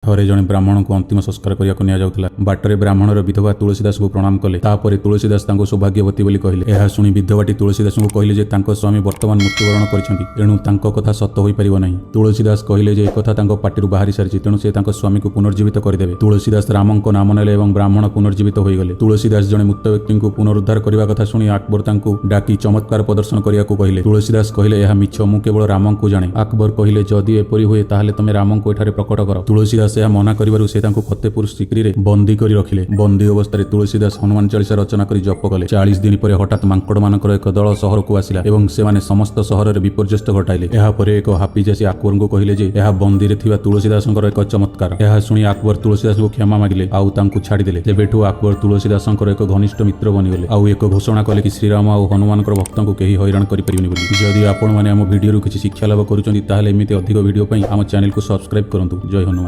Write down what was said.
ଥରେ ଜଣେ ବ୍ରାହ୍ମଣଙ୍କୁ ଅନ୍ତିମ ସଂସ୍କାର କରିବାକୁ ନିଆଯାଉଥିଲା। ବାଟରେ ବ୍ରାହ୍ମଣର ବିଧବା ତୁଳସୀ ଦାସଙ୍କୁ ପ୍ରଣାମ କଲେ। ତାପରେ ତୁଳସୀ ଦାସ ତାଙ୍କୁ ସୌଭାଗ୍ୟବତୀ ବୋଲି କହିଲେ। ଏହା ଶୁଣି ବିଧବାଟି ତୁଳସୀ ଦାସଙ୍କୁ କହିଲେ ଯେ ତାଙ୍କ ସ୍ୱାମୀ ବର୍ତ୍ତମାନ ମୃତ୍ୟୁବରଣ କରିଛନ୍ତି, ଏଣୁ ତାଙ୍କ କଥା ସତ ହୋଇପାରିବ ନାହିଁ। ତୁଳସୀ ଦାସ କହିଲେ ଯେ ଏକଥା ତାଙ୍କ ପାଟିରୁ ବାହାରି ସାରିଛି, ତେଣୁ ସେ ତାଙ୍କ ସ୍ୱାମୀକୁ ପୁନର୍ଜୀବିତ କରିଦେବେ। ତୁଳସୀ ଦାସ ରାମଙ୍କ ନାମ ନେଲେ ଏବଂ ବ୍ରାହ୍ମଣ ପୁନର୍ଜୀବିତ ହୋଇଗଲେ। ତୁଳସୀ ଦାସ ଜଣେ ମୃତ ବ୍ୟକ୍ତିଙ୍କୁ ପୁନରୁଦ୍ଧାର କରିବା କଥା ଶୁଣି ଆକବର ତାଙ୍କୁ ଡାକି ଚମତ୍କାର ପ୍ରଦର୍ଶନ କରିବାକୁ କହିଲେ। ତୁଳସୀ ଦାସ କହିଲେ, "ଏହା ମିଛ, ମୁଁ କେବଳ ରାମଙ୍କୁ ଜାଣେ।" ଆକବର କହିଲେ, "ଯଦି ଏପରି ହୁଏ, ତାହେଲେ ତମେ ରାମଙ୍କୁ ଏଠାରେ ପ୍ରକଟ କର।" ତୁଳସୀ ଦାସ ଏହା ମନା କରିବାରୁ ସେ ତାଙ୍କୁ ଫତେପୁର ସିକ୍ରିରେ ବନ୍ଦୀ କରି ରଖିଲେ। ବନ୍ଦୀ ଅବସ୍ଥାରେ ତୁଳସୀ ଦାସ ହନୁମାନ ଚାଳିଶା ରଚନା କରି ଜପ କଲେ। 40 ଦିନ ପରେ ହଠାତ୍ ମାଙ୍କଡ଼ମାନଙ୍କର ଏକ ଦଳ ସହରକୁ ଆସିଲା ଏବଂ ସେମାନେ ସମସ୍ତ ସହରରେ ବିପର୍ଯ୍ୟସ୍ତ ଘଟାଇଲେ। ଏହାପରେ ଏକ ହାଫିଜ ଆସି ଆକବରଙ୍କୁ କହିଲେ ଯେ ଏହା ବନ୍ଦୀରେ ଥିବା ତୁଳସୀ ଦାସଙ୍କର ଏକ ଚମତ୍କାର। ଏହା ଶୁଣି ଆକବର ତୁଳସୀ ଦାସଙ୍କୁ କ୍ଷମା ମାଗିଲେ ଆଉ ତାଙ୍କୁ ଛାଡ଼ିଦେଲେ। ସେବେଠୁ ଆକବର ତୁଳସୀ ଦାସଙ୍କର ଏକ ଘନିଷ୍ଠ ମିତ୍ର ବନିଗଲେ ଆଉ ଏକ ଘୋଷଣା କଲେ କି ଶ୍ରୀରାମ ଆଉ ହନୁମାନଙ୍କର ଭକ୍ତଙ୍କୁ କେହି ହଇରାଣ କରିପାରିବେନି ବୋଲି। ଯଦି ଆପଣମାନେ ଆମ ଭିଡ଼ିଓରୁ କିଛି ଶିକ୍ଷା ଲାଭ କରୁଛନ୍ତି, ତାହେଲେ ଏମିତି ଅଧିକ ଭିଡ଼ିଓ ପାଇଁ ଆମ ଚ୍ୟାନେଲକୁ ସବସ୍କ୍ରାଇବ କରନ୍ତୁ। ଜୟ ହନୁମାନ।